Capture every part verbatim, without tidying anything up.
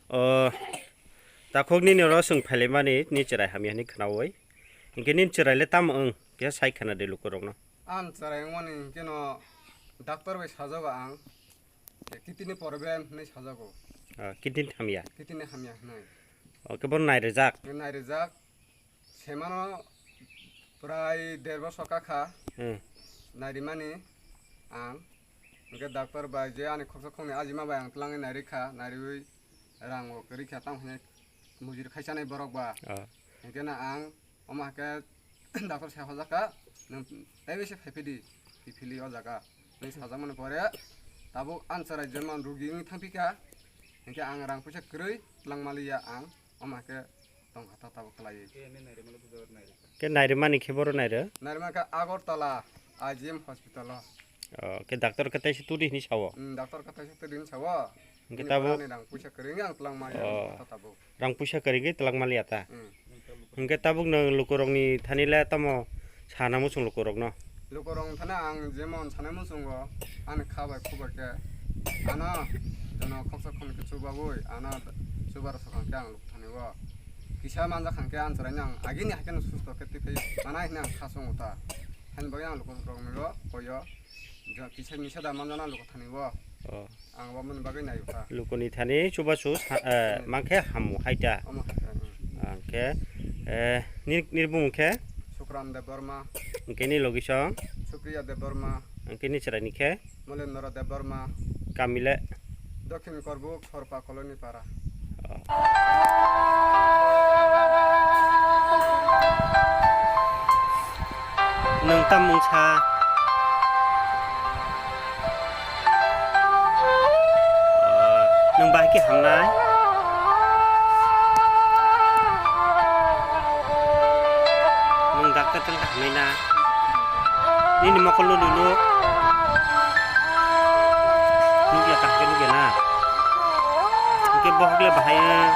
O, takhuk nini oro chwng phailaimani, ni chwrai hamya hwnwi khnaui. Hinkhe nini chwrai le tamo wng? Khe sai khna de lukurokno. Ang chwrai wngmani hinkhe no doctor bai sajago ang. Kidney problem hwnwi sajago. Ah, kidney hamya. Kidney hamya hwnwi. O, khe bono nairijak? Nairijak. Semano prai der bosor kakha. Hmm. Nairimani ang. Hinkhe doctor bai je ani khoksa khoknwi ajima bai ang twlangwi nairikha, nairiwi rang bo kwrwikha, tamo hwnwi mujir khaisa nai borok ba. Ah. Hinkhe no ang omo hakhe doctor sai hojakha, nwng teibo se phaiphidi, kiphilwi o jaga hwnwi sajakmani pore tabuk ang chwrai jemon rugi wngwi thangphikha, hinkhe ang rang puisa kwrwi twlang maliya ang, omo hakhe tongkha ta tabuk khlaiwi. Khe nairimani khe boro nairo? Nairima khe Agartala I G M hospital o. O, khe doctor khe taisa turi hwnwi sao? Hmm, doctor khe taisa turi hwnwi sao. Hinkhe tabuk ani rang puisa kwrwi wngya ang twlang maliya ta tabuk. Rang puisa kwrwi khe twlang maliya ta? Hmm. Hinkhe tabuk nwng lukurokni thani le tamo sana muchung lukurokno? Lukurokni thani ang jemon sanai muchungo, ani kha bai khu bai khe ano jono khoksa khoknwi khe chubaui ano chubar sokang khe ang luku thani o. Kisa manjak kha khe ang chwraino ang agini hai kheno susto khe twi phai manai hwnwi ang kha chwngo ta. Haini bagwi ang lukurokni o koi o. Ja, kisa misa da manjana luku thani o. O. Ang bo mani bagwi nai kha. Lukuni thani chubachu sa-, eh, hmm, mankhe hamu hai ta. Omo hai ta, hmm. Angkhe, eh, nir-, nirbung khe? Sukran Debbarma. Angkhe ni logisong? Supriya Debbarma. Angkhe ni chwraini khe? Molendra Debbarma. Kamile? Dokhin Korbuk, Sorpa Colony Para. Nwng tam mungsa? Nwng bahai khe hamnai? Nwng doctor tang kha hamnai na? Nini mokol no nunu. Nukya kaham khe nukya na. Hingke bohok le bahai, eh.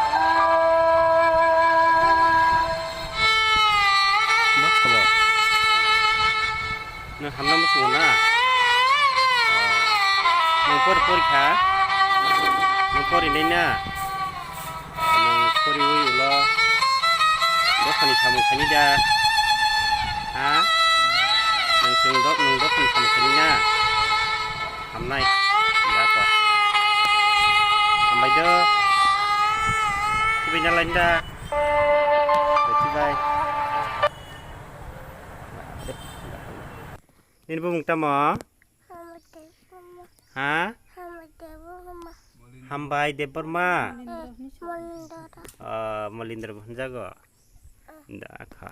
Bok sabo. Nwng hamna muchungo na? Nwng pori pori kha? Nwng pori nai na? Nwng poriwi ulo dophani samung khaini da? Ha? Nwng chwng do-, nwng dophani samung khaini na? Hamnai. Da ko. Hambai do. Sibai na lain da. Sibai. Nini bumung tamo? Hambai Debbarma. Ha? Hambai Debbarma. Hambai Debbarma? Eh, Molindra. Ah, Molindra bo hwnjago? Da kha.